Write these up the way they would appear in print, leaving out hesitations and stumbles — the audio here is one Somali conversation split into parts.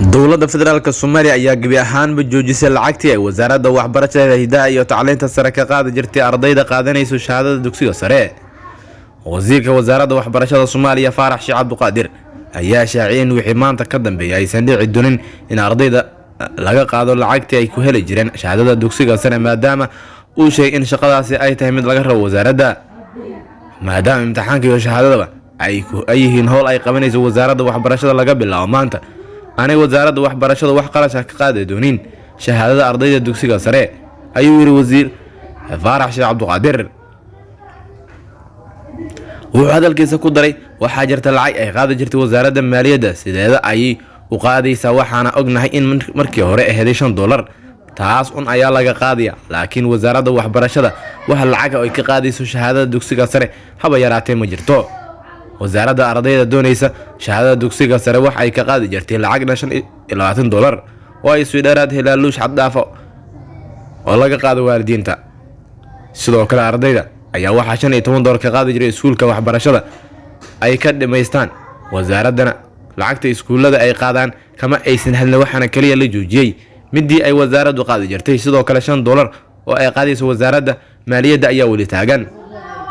Dowladda Federaalka Soomaaliya ayaa gebi ahaanba joojisay lacagtii ay Wasaaradda Waxbarashada, Hidaha iyo Tacliinta Sare ka qaadi jirtay ardayda qaadanayso shahaadada dugsiga sare. Wasiirka Wasaaradda Waxbarashada Soomaaliya, Faarax Sheekh Cabduqaadir, ayaa shaaciyay in wixii maanta ka dambeeya aysan dhici doonin in ardayda laga qaado lacagtii ay ku heli jireen shahaadada dugsiga sare, maadaama uu sheegay in shaqadaasi ay tahay mid laga rabo wasaaradda, maadaama imtixaanka iyo shahaadadaba ay yihiin howl ay qabanayso wasaaradda waxbarashada. Laga bilaabo maanta aanay wasaaradda waxbarashada wax qarasha ka qaadi doonin shahaadada ardayda dugsiga sare, ayuu yidhi Wasiir Faarax Sheekh Cabduqaadir. Wuxuu hadalkiisa ku daray: "Waxaa jirta lacag ay qaadi jirtay Wasaaradda Maaliyadda, sideeda ayay u qaadaysaa. Waxaana ognahay in markii hore aheeday $5, taas un ayaa laga qaadaya, laakiin Wasaaradda Waxbarashada wax lacaga ay ka qaadayso shahaadada dugsiga sare haba yaraatee ma jirto. Wasaaradda ardayda doonaysa shahaadada dugsiga sare wax ay ka qaadi jirtay lacagna $25 oo ay iswidheeraad helaaluush xaddhaafa oo laga qaado waalidiinta. Sidoo kale ardayda ayaa waxaa $15 ka qaadi jiray iskuulka waxbarashada ay ka dhimaystaan. Wasaaraddana lacagta iskuullada ay qaadaan kama aysan hadlin, waxaana keliya la joojiyey midii ay wasaaraddu qaadi jirtay. Sidoo kale $5 oo ay qaadayso Wasaaradda Maaliyadda ayaa weli taagan.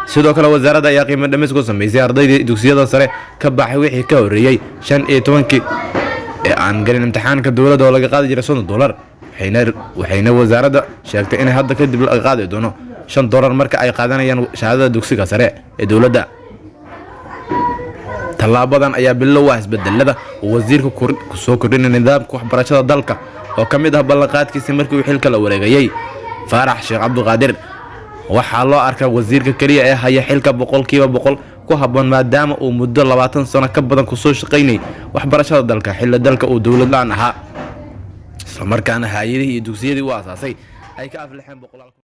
Sidoo kale wasaaradda ayaa qiimo dhimis ku samaysay ardaydii dugsiyada sare ka baxay wixii ka horreeyey 15-kii ee aan galin imtixaanka dowladda oo laga qaadi jiray $30, waxayna wasaaradda sheegtay inay hadda kadib laga qaadi doono $5 marka ay qaadanayaan shahaadada dugsiga sare ee dowladda. Tallaabadan ayaa bilow ah isbedelada uu wasiirka kusoo kordhinay nidaamka waxbarashada dalka oo ka mid ah ballanqaadkiisii markii uu xilka la wareegayey. Faarax Sheekh Cabduqaadir waxaa loo arkaa wasiirka keliya ee haya xilka 100% ku habboon, maadaama uu muddo 20 sano ka badan kusoo shaqaynayay waxbarashada dalka xilli dalka uu dowlad la-aan ahaa, islamarkaana hay-adihii iyo dugsiyadii u asaasay ay ka aflixeen boqolaal.